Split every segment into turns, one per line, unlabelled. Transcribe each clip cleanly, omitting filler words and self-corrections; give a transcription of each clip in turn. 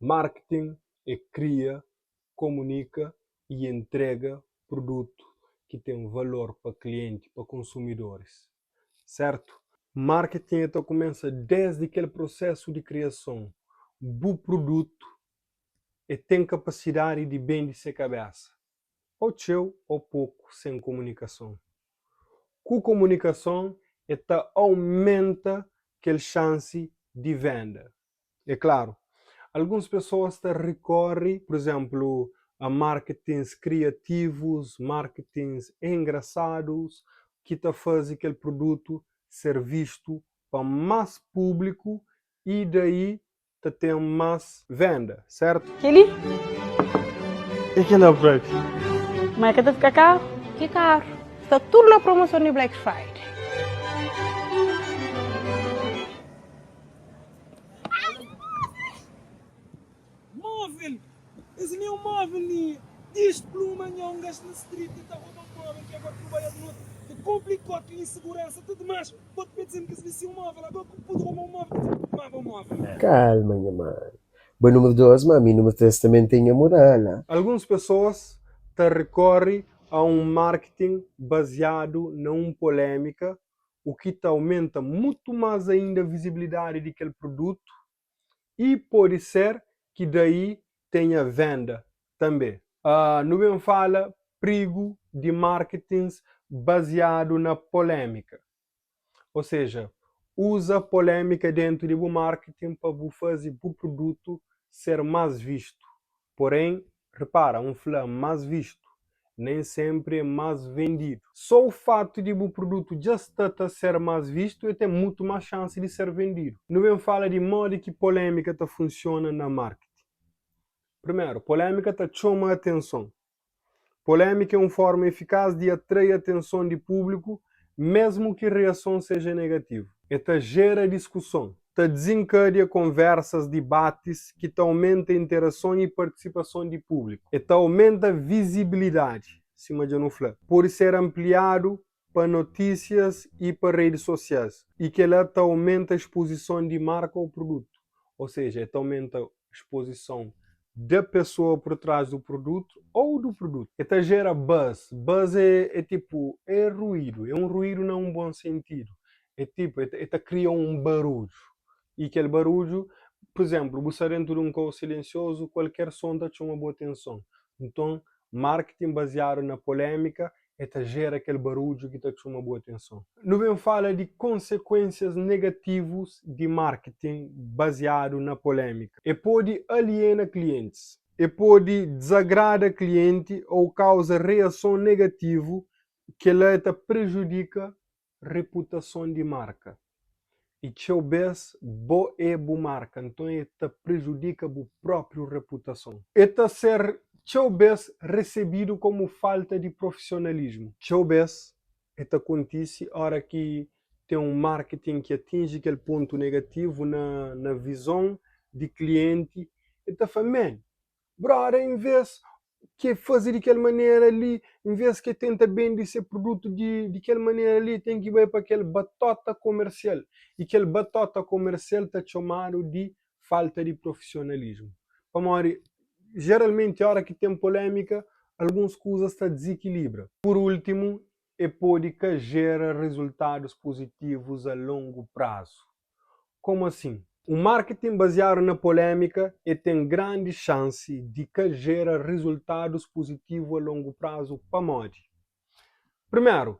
Marketing é kria, komunika i entrega produtu ki ten valor pa klienti, pa konsumidoris. Sertu? Marketing ta kumesa desdi kel prosesu di kriason. Bu produtu e ten kapasidadi di bende se kabesa, ô txeu ô poku, sen komunikason. Ku komunikason e ta aumenta kel xansi di venda. É klaru, alguns pesoas ta rikori, pur izénplu, a marketings kriativus, marketings engrasadus, ki ta faze kel produtu ser vistu pa más públiku i daí ta ten más venda, sertu?
Kel-li?
É kel upgrade.
Ma el ka ta fika karu?
Ki karu? Sta tudu na promoson di Black Friday.
Móvel Es li é un móvel li Displuma nha un gax na street ta roba móvel Ke agora ku bai as note Te komplikot li seguransa tudo mas Bot pe dizem kes li si un móvel Agora ku pudi roba un móvel Ke ta maba un móvel.
Calma nha mano. Bo é número 2 ma mi número 3 também tem nha moral ah.
Alguns pesoas ta rekorre a un marketing baziadu na un polémika u ki ta aumenta mutu más ainda vizibilidadi di kel produtu i pode ser ki daí tenha venda tanbê. Nu ben fala prigu di marketings baziadu na polémika. Ou seja, uza polémika dentu di bu marketing pa bu faze bu produtu ser más vistu. Porém, repara, N fla más vistu, nem senpri é más vendidu. Só o fatu di bu produtu dja sta ta ser más vistu, el ten mutu más xansi di ser vendidu. Nu ben fala di modi ki polémika ta funsiona na marketing. Primeru, polémika ta txoma atenson. Polémika é un forma efikás di atrai atenson di públiku, mésmu ki reason seja negativu. E ta jera diskuson, ta dizinkadia konversas, dibatis ki ta aumenta interason i partisipason di públiku. E ta aumenta vizibilidadi, sima dja nu fla. Pode ser anpliadu pa notísias i pa redis sosiais, i kel-la ta aumenta spozison di marka ô produtu, ô seja, e ta aumenta spozison da pesoa por trás do produtu ou do produtu. E ta jera buzz. Buzz é é tipu, é ruídu, é un ruídu na un bon sentidu. É tipu, e ta kria un barudju. I kel barudju, pur izénplu, bu sta déntu di un kau silensiozu, kualker son ta txoma bu atenson. Nton, marketing baziadu na polémika e ta jera kel barudju ki ta txoma bu atenson. Nu ben fala di konsekuensias negativus di marketing baziadu na polémika. E pode aliena klientis. E pode dezagrada klienti ou kauza reason negativu, kel-la e ta prejudika reputason di marka. I txeu bês bo é bu marka, nton e ta prejudika bu própriu reputason. E ta ser txeu bês resebidu komu falta di profisionalismu. Txeu bês e ta kontise óra ki ten un marketing ki atinji kel pontu negativu na na vizon di klienti, e ta fla, Man, broda, envês ki e faze di kel manera li, envês ki e tenta bende se produtu di di kel manera li, ten ki bai pa kel batóta komersial. I kel batóta komersial ta txomadu di falta di profisionalismu. Pamodi, jeralmenti, óra ki ten polémika, alguns kuzas ta dizikilibra. Pur últimu, e pode ka jera rezultadus puzitivus a longu prazu. Komu asin? Un marketing baziadu na polémika e ten grandi xansi di ka jera rizultadus puzitivu a longu prazu. Pamodi? Primeru,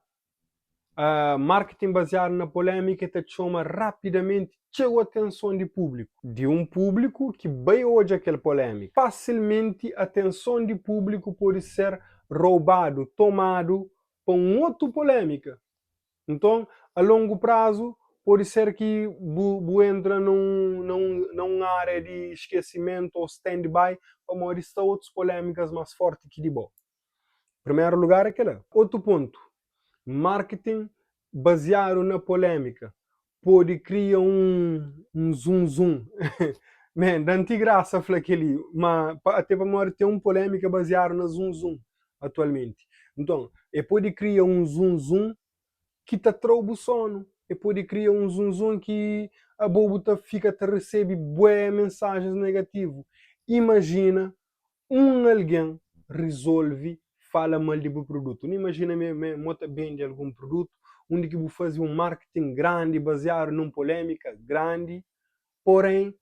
marketing baziadu na polémika e ta txoma rapidamenti txeu atenson di públiku. Di un públiku ki bai odja kel polémika. Fasilmenti atenson di públiku pode ser roubadu, tomadu, pa un otu polémika. Nton, a longu prazu, pode ser ki bu bu entra na un na un na un ária di skesimentu ô stand-by pamodi sta otus polémikas más fórti ki di bo. Primeru lugar é kel-la. Otu pontu, marketing baziadu na polémika pode kria un un zum-zum. Man, da-m ti grasa fla kel-li, ma até pamodi ten un polémika baziadu na zum-zum atualmenti. Nton, e pode kria un zum-zum ki ta tra-u bu sonu, e pode kria un zum-zum ki abo bu ta fika ta resebe bué mensajens negativu. Imajina un algen rizolve fala mal di bu produtu. Nu imajina ma ma mo ta bende algun produtu undi ki bu faze un marketing grandi baziadu nun polémika grandi, porén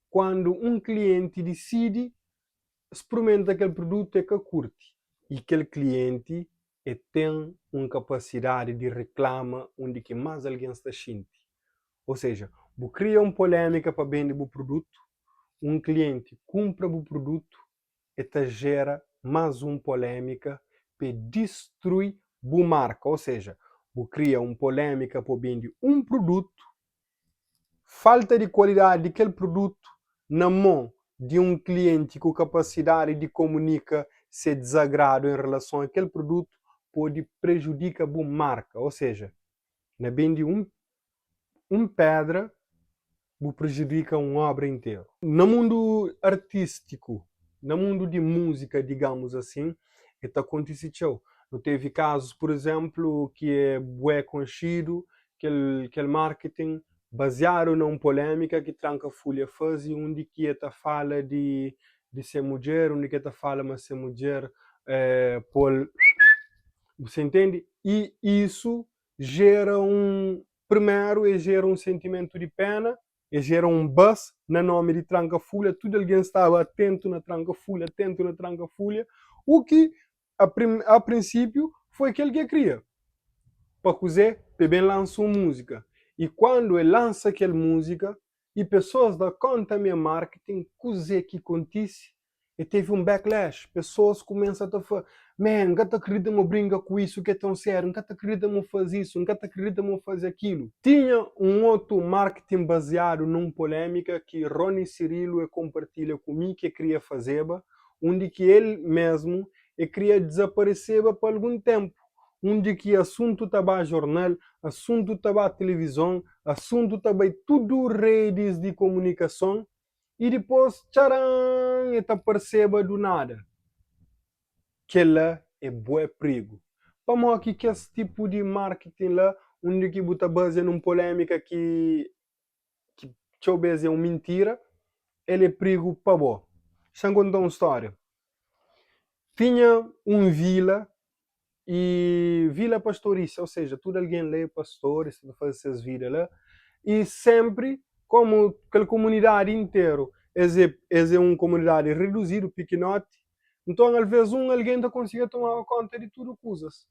kuandu un klienti disidi sprumenta kel produtu e ka kurti i kel klienti e ten un kapasidadi di riklama undi ki más algen sta xinti. Ou seja, bu kria un polémika pa bende bu produtu, un klienti kunpra bu produtu, e ta jera más un polémika pa e distrui bu marka. Ou seja, bu kria un polémika pa bu bende un produtu, Falta di kualidadi di kel produtu na mon di un klienti ku kapasidadi di komunika se dizagradu en relason a kel produtu pode prejudika bu marka. Ô seja, na bende un un pedra bu prejudika un obra interu. Na mundu artistiku, na mundu di múzika, digamus asin, e ta kontise txeu. Nu tevi kazus, pur izenplu, ki é bué konxidu, kel kel marketing baziadu na un polémika ki Tranka Fulha faze undi ki e ta fala di di se mudjer, undi ki e ta fala ma se mudjer pô-l bu sa intende? I isu jera un primeru e jera un sentimentu di pena, e jera un buzz na nomi di Tranka Fulha, tudu algen staba atentu na Tranka Fulha, atentu na Tranka Fulha, u ki A prinsípiu, foi kel ki e kria. Pa kuzê? Pa e ben lansa un múzika. I kuandu e lansa kel múzika i pesoas da kónta ma é marketing, kuzê ki kontise? E tevi un backlash. Pesoas kumesa ta fla, Man, N ka ta kridita ma bu brinka ku isu ki é tãu sériu. N ka ta kridita ma bu faze isu. N ka ta kridita ma bu faze akilu. Tinha un otu marketing baziadu nun polémika ki Rony Cirilo e konpartilha ku mi ki e kria fazeba, undi ki el mesmu e kria dizapareseba pa algun tenpu, undi ki asuntu ta ba jornal, asuntu ta ba tilivizon, asuntu ta bai tudu redis di komunikason i dipos, txaran, e ta parseba du nada. Kel-la é bué prigu. Pamó ki kes tipu di marketing la, undi ki bu ta bazia nun polémika ki ki txeu bês é un mintira, el é prigu pa bo. Xa-m konta un stória. Tinha un vila i vila pastorista, ou seja, tudu algen la é pastoris, ta faze ses vida la, i sénpri kómu kel komunidadi interu es é es é un komunidadi reduzidu, pikinoti, nton alvês un algen ta konsigi tomaba kónta di tudu kuzas.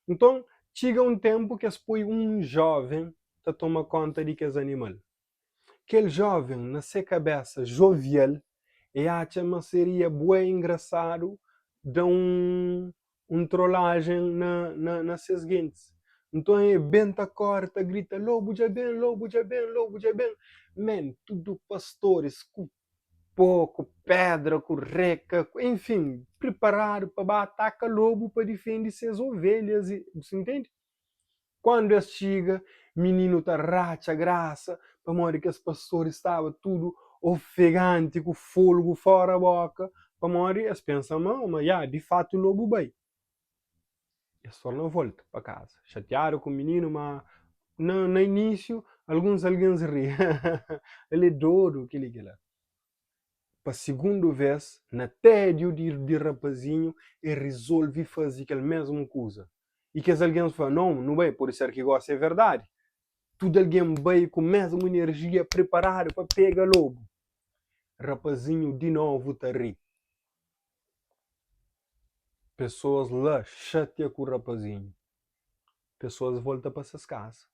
Nton, txiga un ténpu ki es poi un jóven ta toma kónta di kes animal. Kel jóven, na se kabésa jovial, e atxa ma seria bué ingrasadu da un un trolajen na na na ses gentis. Nton, e ben ta kóre, ta grita, Lobu dja ben! Lobu dja ben! Lobu dja ben! Men, tudu pastoris ku pó, ku pédra, ku reka, enfin, priparadu pa ba ataka lobu pa difende ses ovelhas i, bu sa intende? Kandu es txiga, mininu ta ratxa grasa pamodi kes pastoris staba tudu ofeganti, ku folgu fóra bóka, pamodi es pensa ma, ma ya, di fatu lobu bai. Es torna volta pa kaza, xatiadu ku mininu, ma na na inísiu alguns algens ri, El é dodu, kel-li kel-la. Pa sigundu vês, na tédiu di di rapazinhu, el rizolve faze kel mésmu kuza. I kes algens fla, Nau, nu bai, pode ser ki gósi é verdadi. Tudu algen bai ku mésmu inerjia, priparadu pa pega lobu. Rapazinhu di novu ta ri. Pesoas la xatia ku rapazinhu. Pesoas volta pa ses kaza.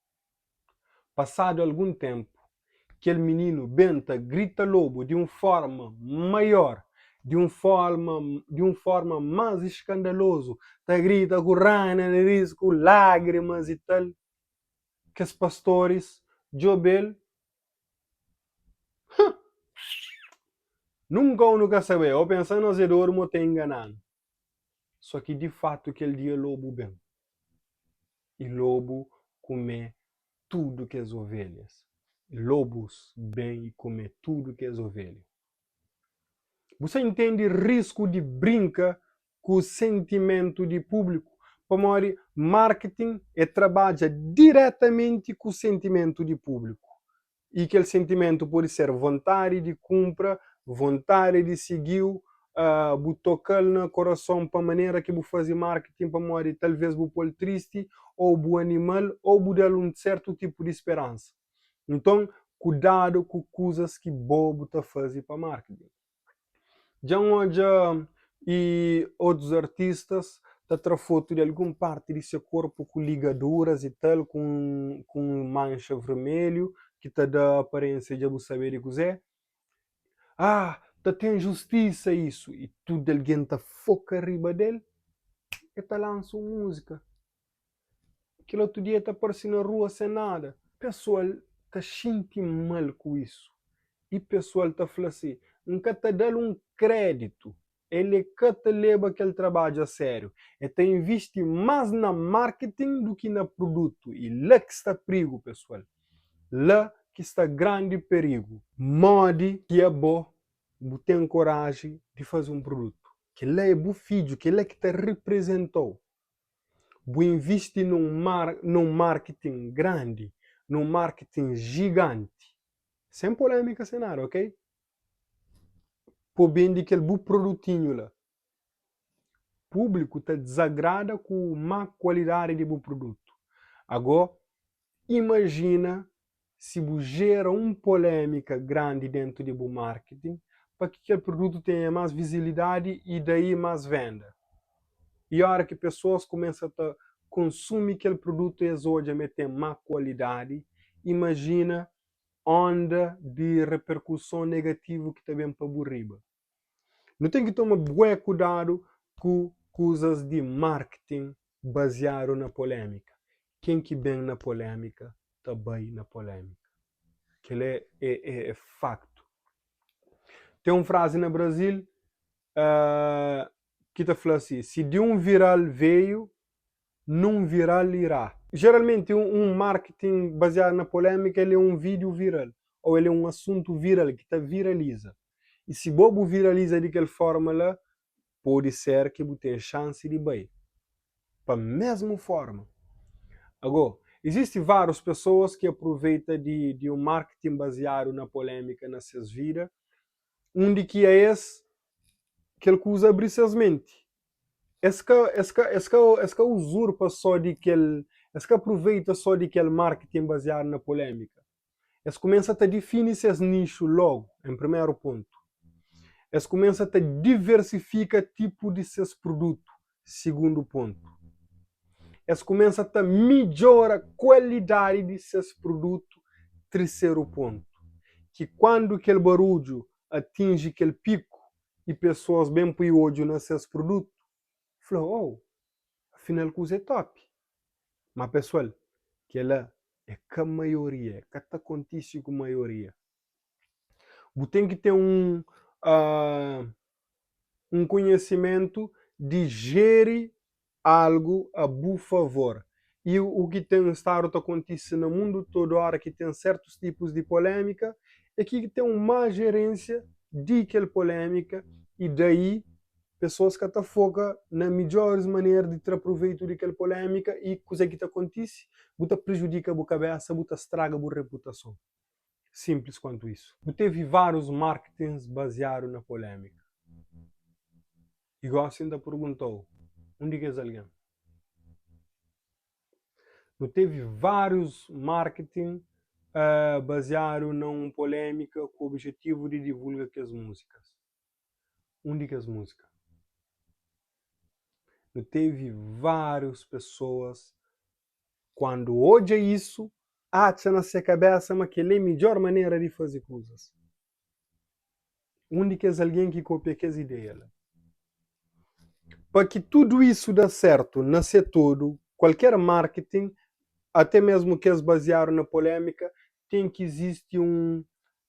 Pasadu algun tenpu, kel mininu ben ta grita lobu di un forma maior, di un forma di un forma más iskandalozu, ta grita ku rana na nariz, ku lágrimas i tal. Kes pastoris djobe-l Huh! Nunka u nu ka sabe, ô pensa nos é dodu mo ta ingana-nu. Só ki di fatu kel dia lobu ben i lobu kume tudu kes ovelhas. Lobus ben i kume tudu kes ovelha. Bu sa intende risku di brinka ku sentimentu di públiku? Pamodi marketing é trabadja diretamenti ku sentimentu di públiku. I kel sentimentu pode ser vontadi di kunpra, Vontadi di sigi-u, bu toka-l na korason pa manera ki bu faze marketing pamodi talvês bu pô-l tristi ô bu anima-l ô bu da-l un sértu tipu di speransa. Nton, kudadu ku kuzas ki bo bu ta faze pa marketing. Dja N odja i otus artistas ta tra fotu di algun parti di se korpu ku ligaduras i tal, ku un ku un manxa vermelhu ki ta da aparensia dja bu sabe di kuzê. Ah, ta ten justisa isu! I tudu algen ta foka riba del, e ta lansa un múzika. Kel otu dia ta parse na rua sen nada. Pesoal ta xinti mal ku isu i pesoal ta fla si, N ka ta da-l un kréditu, el é ka ta leba kel trabadju a sériu, el ta invisti más na marketing du ki na produtu i la ki sta prigu pesoal, la ki sta grandi perigu. Modi ki abo bu ten koraji di faze un produtu? Kel-la é bu fidju, kel-la ki ta riprizenta-u. Bu invisti num mar num marketing grandi, num marketing giganti, sem polémica sem nada, ok? Po bendi kel bu produtinhu la. Público ta desagrada ku má kualidadi di bu produtu. Agó, imajina si bu jera un polémika grandi dentu di bu marketing pa ki kel produtu tenha más vizilidadi i daí más venda. I óra ki pesoas kumesa ta konsumi kel produtu es odja ma el ten má kualidadi, imajina onda di reperkuson negativu ki ta ben pa bu riba. Nu ten ki toma bué kudadu ku kuzas di marketing baziadu na polémika. Ken ki ben na polémika ta bai na polémika. Kel é é é faktu. Ten un frazi na Brazil uh, ki ta fla si, si di un viral veio, num viral irá. Geralmenti un marketing baziadu na polémika el é un vídeo viral ou el é un asuntu viral ki ta viraliza. I si bo bu viraliza di kel forma la, pode ser ki bu ten xansi di bai pa mesmu forma. Ago, izisti várius pesoas ki aproveita di di un marketing baziadu na polémika na ses vida, undi ki a es kel kuza abri ses menti. Es ka es ka es ka es ka uzurpa só di kel es ka aproveita só di kel marketing baziadu na polémika. Es kumesa ta difini ses nixu logu, en primeru pontu. Es kumesa ta diversifika tipu di ses produtu, sigundu pontu. Es kumesa ta midjora kualidadi di ses produtu, triseru pontu. Ki kuandu kel barudju atinji kel piku i pesoas ben pui odju na ses produtu, fla, Oh, afinal kuza é top! Má pesoal, kel-la é ka maioria, é ka ta kontise ku maioria. Bu ten ki ten un uh, un konhisimentu di jeri algu a bu favor. I u ki ten stadu ta kontise na mundu todo ora ki ten sertus tipus di polémika é ki ten un má jerensia di kel polémika i daí pesoas ka ta foka na midjoris manera di tra proveitu di kel polémika i kuzê ki ta kontise? Bu ta prejudika bu kabésa, bu ta straga bu reputason. Sinplis kuantu isu. Bu tevi várius marketings baziadu na polémika. I gósi N ta pergunta-u, undi kes algen? Nu tevi várius marketing baziadu na un polémika ku objetivu di divulga kes múzikas. Un di kes múzika. Nu tevi várius pesoas kuandu odja isu, atxa na se kabésa ma kel-li é midjór manera di faze kuzas. Un di kes algen ki kôpia kes ideia la. Pa ki tudu isu da sértu na se todo, kualker marketing, até mésmu kes baziadu na polémika, ten ki izisti un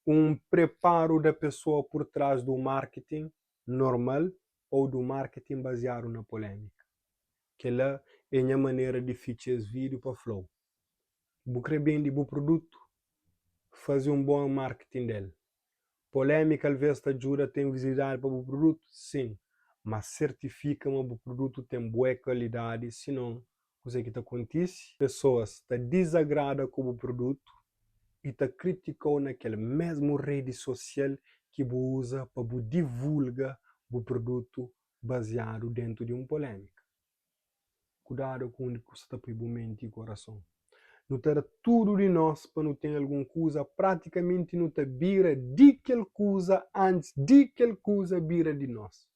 un preparu da pesoa pur trás du marketing normal ou du marketing baziadu na polémika. Kela é nha manera di fitxa es vídeo pa fla-u, bu kre bende bu produtu? Faze un bon marketing del. Polémika alvês ta djuda ten vizibilidadi pa bu produtu? Sin, ma sertifika ma bu produtu ten bué kalidadi, sinon Kuzê ki ta kontise? Pesoas ta dizagrada ku bu produtu i ta kritika-u na kel mésmu redi sosial. ki bu uza pa bu divulga bu produtu baziadu dentu di un polémika. Kudadu ku undi ku sta ta poi bu menti i korason. Nu ta da tudu di nos pa nu ten algun kuza, pratikamenti nu ta bira di kel kuza antis di kel kuza bira di nos.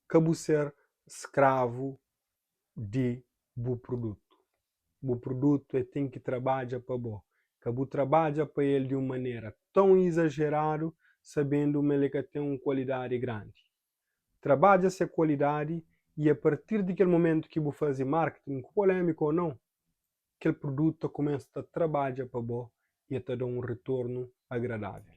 Ka bu ser skravu di bu produtu. Bu produtu e ten ki trabadja pa bo. Ka bu trabadja pa el di un manera ton izajeradu sabendu ma el ka ten un kualidadi grandi. Trabadja se kualidadi i a partir di kel momentu ki bu faze marketing, ku polémika ô nau, kel produtu ta kumesa ta trabadja pa bo i el ta da un ritornu agradável.